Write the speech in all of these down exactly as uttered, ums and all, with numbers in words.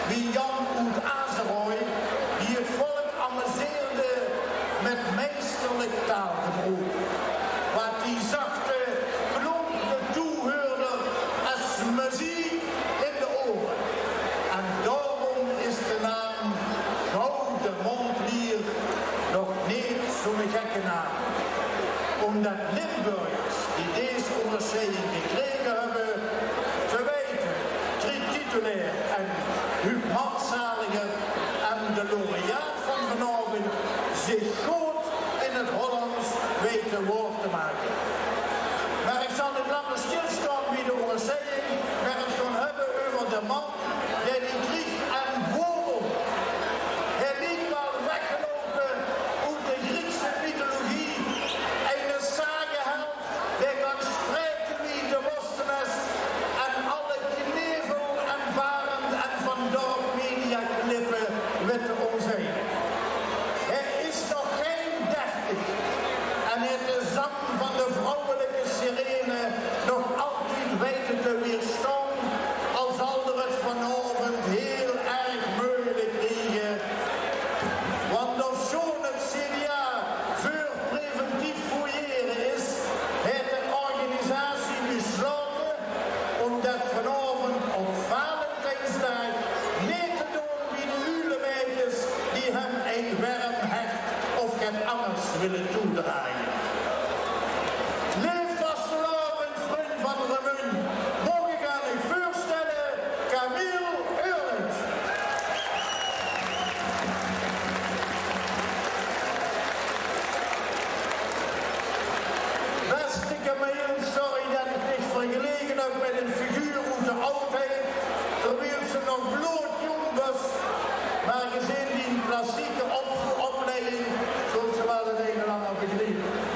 Wie Jan oet Azeroy, die het volk amuseerde met meisterlijk taalgebroek. Wat die zachte klonk de toehuurder als muziek in de oren. En daarom is de naam Gouden Mondlier nog niet zo'n gekke naam. Omdat Limburgers die deze onderscheiding gekregen hebben, te weten Griet Titulaer en Huub Manszaliger en de laureaat van vanavond zich goed in het Hollands weten woord te maken. Maar ik zal niet langer stilstaan bij de onderscheiding, maar het gaan hebben over de man die die Griek en Boerel. Hij liek wel weggelopen uit de Griekse mythologie. Een sageheld die kan spreken wie Demosthenes en alle knevel- en barend en van dorp mediaclippen weten om zijn. Hij is nog geen dertig en heeft de zang van de vrouwelijke sirene nog altijd weten te weerstaan, al zal er het vanavond heel erg moeilijk krijgen. Want ofschoon het C D A voor preventief fouilleren is, heeft de organisatie besloten om dat vanavond op Valentijnsdag niet te doen bij de ulemeisjes die hem een werm hart of get anders willen toedragen. Leef vastelaovend, vriend van Remunj, mag ik aan u voorstellen Camille Eurlings. Beste Camille, sorry dat ik dich vergeleken heb met een figuur uit de oudheid, terwijl ze nog bloedjong was, maar gezien die klassieke op opleiding zult ze wel het een en ander begrijpen.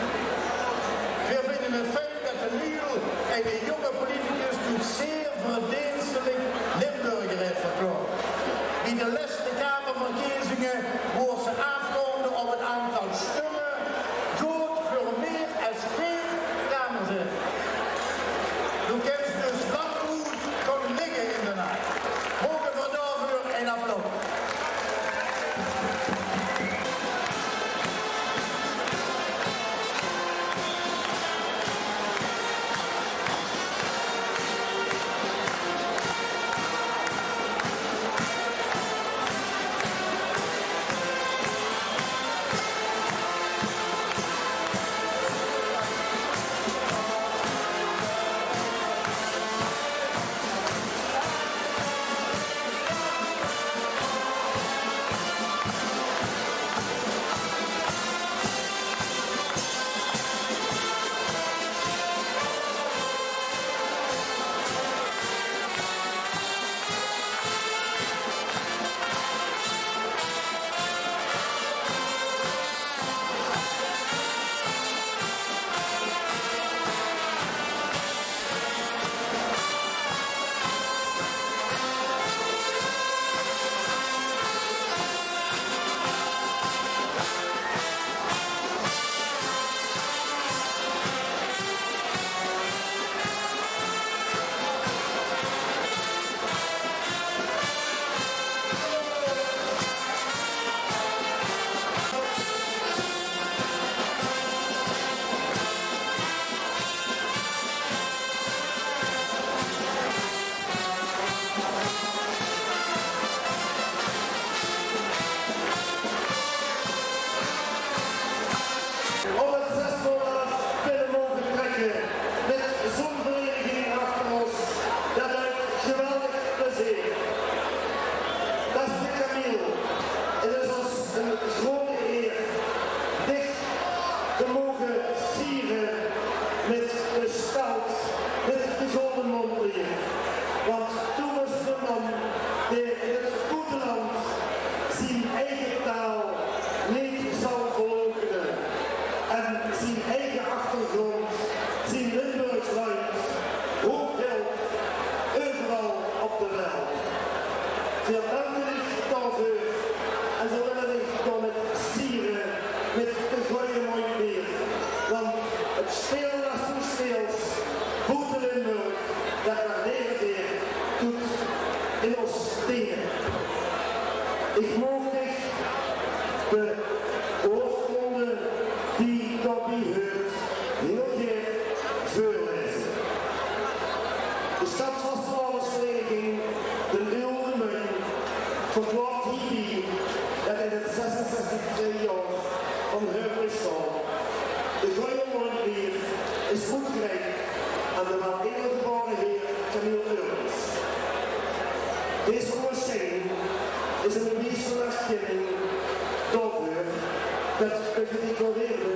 Te declarere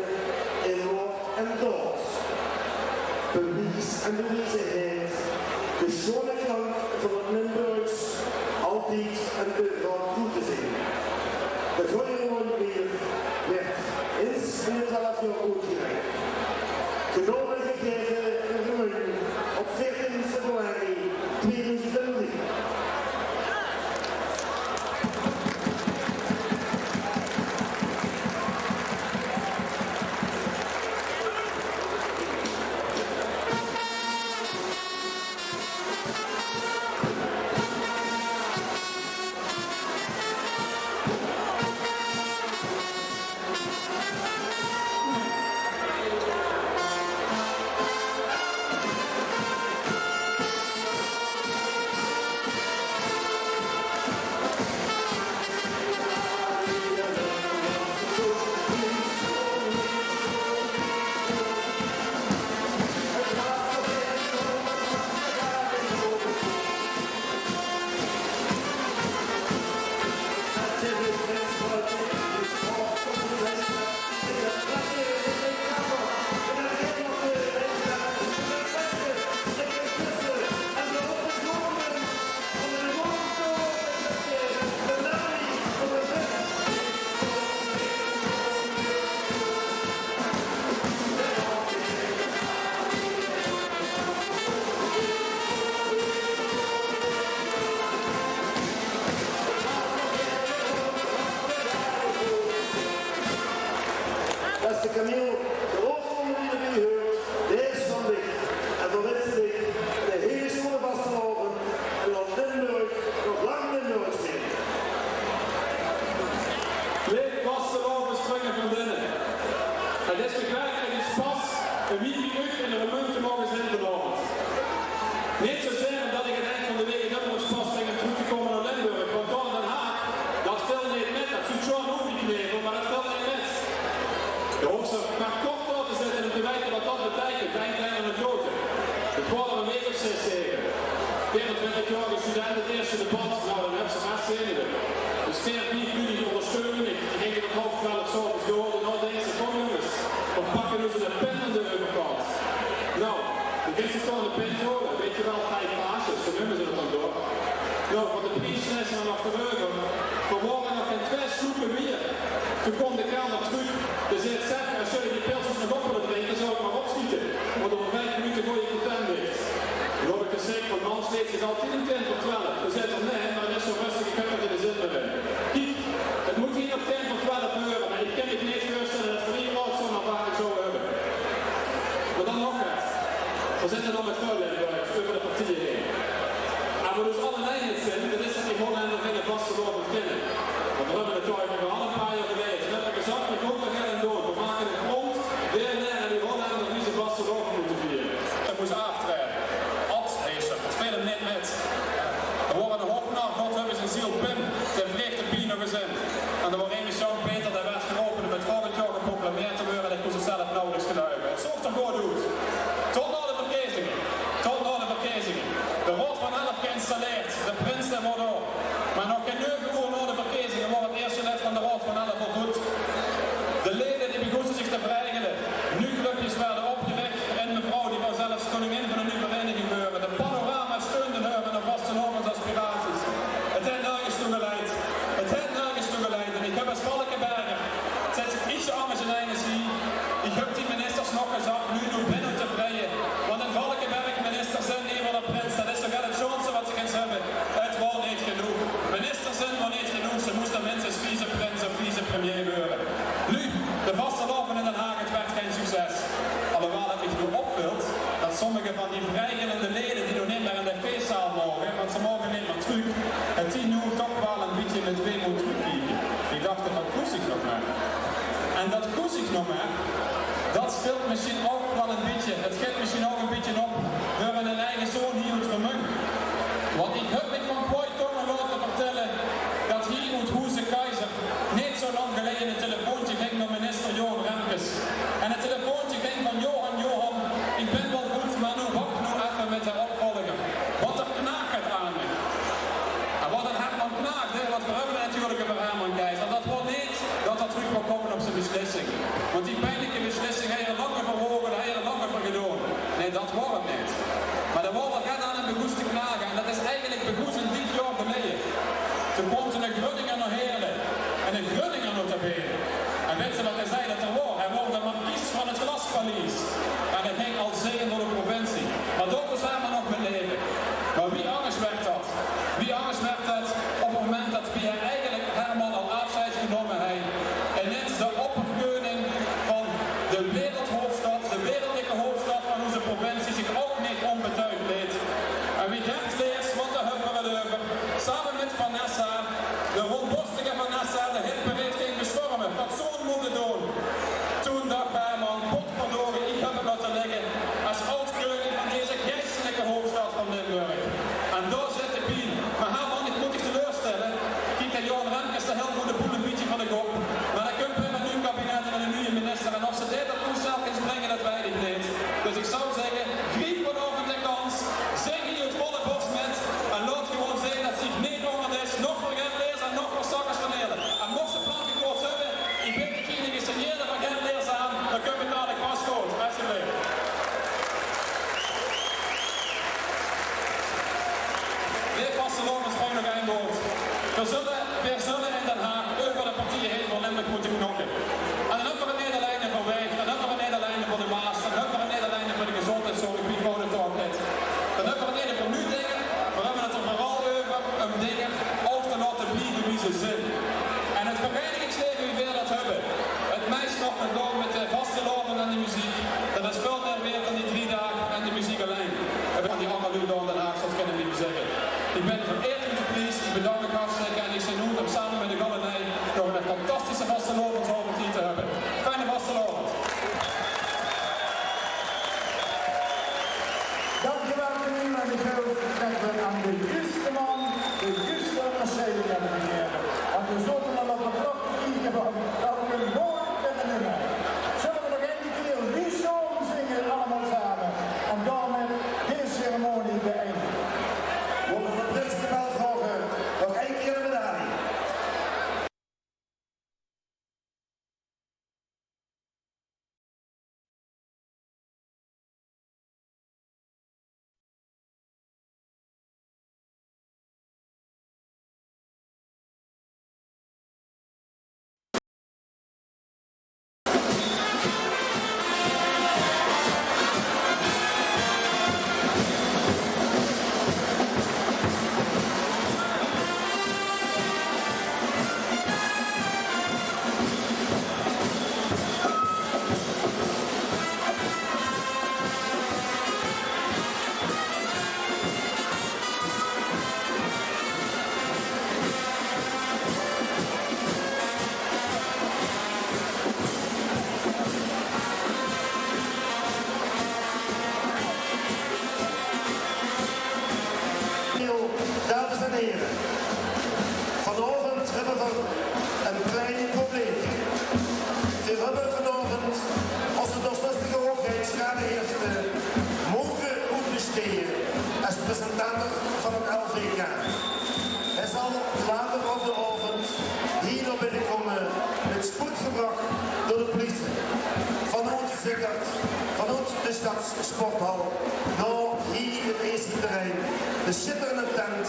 in woord en daod. Bewies en bewezenheid. De sjoon klank van 't Limburgs, altied en euveral good te zeen. De Goeie Roeënbeer woort ins in 't half jaor oetgereik. Gedaon en gegaeve in Remunj op veertien februari tweeduizend drie. Beste Camille, de hoofdronde die d'rbie huurt, dees zóndig. En v'r winse dich 'ne hele sjoone vastelaovend en laot Limburg nog lang Limburgs zeen. Leef vastelaovesvrunj en vrunjinne. 't Is mich werkelik ein spas óm hie bie uch in Remunj te moge zeen vanaovend. Neet zozeer ómdat ich 't eind van de waek 't ummer ein spas vinj óm trök te kómme nao Limburg, want dao in Den Haag, dat vilt neet mit. Dat zuut sjoon oet, die knevel, mer dat vilt neet mit. Doe hoofs mer kort dao te zitte óm te weite wat dat beteikent, ein klein anekdote. Ich waor dao ein waek of zès, zeve. Veerentwintigjaorige student, 't ierste debat, noe, dan höbs se bès zenuwe. Dus veer, vief luuj die óngersteune mich. Die ginge tot haof twelf 's aoves door. En noe dinks se: "Kóm jónges, veer pakke ós de pint aan de euverkant." Noe, dan geit ze toch de pint haole. Wèts se waal, vijf vaasjes, zo neume ze dat dan dao. Noe, veur de pries is 'r nog te reuve. Veer waore nog gein twieë sjlókke wiejer. Toen kaom de kelner trök. Dae zaet: "Zèk, es geer die pilskes nog op wille drinke, zów ich mer opsjiete. Want euver vijf minute gooi ich de tent dicht." Noe, höb ich gezag van: "Mans, 't is altied ein tien veur twelf." Dae zaet: "Nae, mer 't is zo röstig, ich höb d'r geine zin mier in." Kiek, 't mót hie nog tien veur twelf waere, mer ich kin mich neet veurstelle dat veer hie ooit zo'n ervaring zouwe höbbe. Mer dan nog get. Veer zitte noe mit väöl Limburgers euver de partieje haer. En wat ós allein neet zeen, dat is dat die Hollender geine vastelaovend kinne. Want veer höbbe 't dao al ein paar jaor gewaes. Veer höbbe gezag: "Veer mótte d'r get aan doon. Veer make ein front, veer laere die Hollender wie ze vastelaovend mótte viere." Hae mós aaftraeje. Ad heet 'r, dat vilt 'm neet mit. D'r waor eine hoofnarr, God höb zien ziel, Pim, dae vreeg de pien nog ins in. En d'r waor eine Jan Peter, dae waerd gerope óm 't volgend jaor geproclameerd te waere, en dae kós 't zelf nauwelijks geluive. 't Zoog d'r good oet. Tot nao de verkezinge. Tot nao de verkezinge. De Raod van Elf geïnstalleerd. De prins, dae waor dao. Mer nog gein neuge oer nao de verkezinge waor 't ierste lid van de Raod van Elf al voet. De lede die begóste zich te vereinige. Nuuj clubjes woorte opgerich en mevrouw, die waor zelfs kóningin van de nuuj vereiniging gewaore. De Panorama steunde häör in häör vastelaovesaspiraties. 't Haet nörges toe geleid. 't Haet nörges toe geleid. En ich höb es Valkeberger, zèt ich, ietsje angers in energie. Ich höb die ministers nog gezag: noe, noe bin ich tevreje. Want in Valkeberg minister zeen, leef prins, dat is toch waal 't sjoonste wat ze kins höbbe. 't Waor neet genóg. Minister zeen waor neet genóg. Ze mós minstens viceprins of vicepremier waere. Noe, de vastelaovend in Den Haag, 't waerd gein succes. Alhoewel 't mich noe opvilt dat sommige van die vrijgellende lede die noe neet mier in de feeszaal moge, want ze moge neet mier trök, dat die noe toch waal ein bietje mit weemood trökkieke. Die dachte van: "Kós ich nog mer." En dat "kós ich nog mer", dat speelt mesjien ouch waal ein bietje, dat geit mesjien ouch ein bietje op veur hun eige zoon hie oet Remunj. Want ich höb mich van kwaaie tónge laote vertèlle dat hie oet Hoeze Keizer neet zo lang geleje ein telefoontje ging nao minister Johan Remkes. En 't telefoontje ging van: "Johan, Johan, ich bin waal good, mer noe wach noe effe mit de opvolger. Want d'r knaag get aan mich." En wat 'n Herman knaagde, want veer höbbe 't natuurlik euver Herman Keizer, dat waor neet dat 'r trök wou kómme op zien besjlissing. Want die pijnlijke beslissing, hei hei lang euver euveroge, hei hei lang euver gedoon. Nae, dat waor 't neet. Mer d'r waor get aan häöm begós te knage. En dat is eigelik begós 'n dik jaor geleje. Toen kaom 'ne Grunninger nao Heële. En 'ne Grunninger nota bene. En wèt geer wat hae zag dat 'r waor? Hae waor de markies van 't Glaspaleis. En hae góng al zègke door de provincie. Mer dat waor 'r nog mit laeve. Mer wie angesj waert dat? Wie angesj waert dat op 't moment dat veer eigelik hielemaol al aafsjeid genómme hei? En neet de opperkeuning van de wereldhoofdstad, de wereldlijke hoofdstad van oze provincie, zich ouch neet ónbetuigd leet. En wie Gerd Leers, want dao höbbe v'r 't euver, same mit Vanessa, de rondborstige Vanessa, de hitparade góng bestorme, wat zoe'n mótte doon. Toen dach Herman: potverdorie, ich höb 't laote ligke es aod-keuning van deze geistelike hoofdstad van Limburg. En dao zit de pien. Mer Herman, ich mót dich teleurstelle. Kiek, de Johan Remkes, dae hilt noe de boel e bietje van de kop. Mer dao kump weer 'n nuuj kabinet en 'ne nuje minister. En of ze dit op oetstel kint bringe, dat weit ich neet. Dus ich zou zègke, griep vanaovend de kans. Zing hie 't volle bors mit. En laot gewoon zeen dat ze zich neet ónger is. Nog veur Gerd Leers en nog veur Sakkes van Heële. En moch ze plankekoorts höbbe, ich bin degene die signeerde van Gerd Leers aan, dan kump 't dalik vast good. Alsjeblieft. Veer vastelaovesvrunj, nog ein waord. Veer zulle, veer zulle in Den Haag euver de partieje heen veur Limburg mótte knokke. En dan höbbe v'r 't neet allein veur waeg, dan höbbe v'r 't neet allein veur de Maas, dan höbbe v'r 't neet allein veur de gezondheidszorg, wie veur de toekomst. Dan höbbe v'r 't neet veur nuuj dinger, veer höbbe 't d'r veural euver um dinger ouch te laote blieve wie ze zeen. En 't verenigingsleven, wie veer dat höbbe, 't meis nog mit, mit de vastelaovend en de meziek, dat is väöl mieë waerd dan die drie daag en de meziek allein. En van die allemaol luuj dao in Den Haag, dat kin ich neet zègke. Ich bin vereerd mit de pries, ich bedank uch hartstikke en ich zeen oet um same mit de Galenej nog 'ne fantastische vastelaovendsaovend hie te höbbe. Fijne vastelaovend. Dankjewel, Camille. En ich geluif dat v'r aan de juuste man de juuste onderscheiding höbbe gegeve. Want v'r zote al op de klok te kieke van, dat v'r 'm mooi kinne numme. Zulle v'r nog ein kier Wie Zoon zinge, allemaol same? En daomit is de ceremonie beëindigd. Wille v'r de prins en de bel vraoge nog ein kier de medaille. Dames en here, vanaovend höbbe v'r e klein probleem. Veer höbbe vanaovend ózze doorluchtige hoogheid Sjade Eerste moge oetbesteje es presentator van 't L V K. Hae zal later op d'n aovend hie nao binne kómme, mit spoed gebrach door de pliesie. Vanoet Zitterd, vanoet de stadssporthal, nao hie 't Eestie-terrein, de sjitterende tent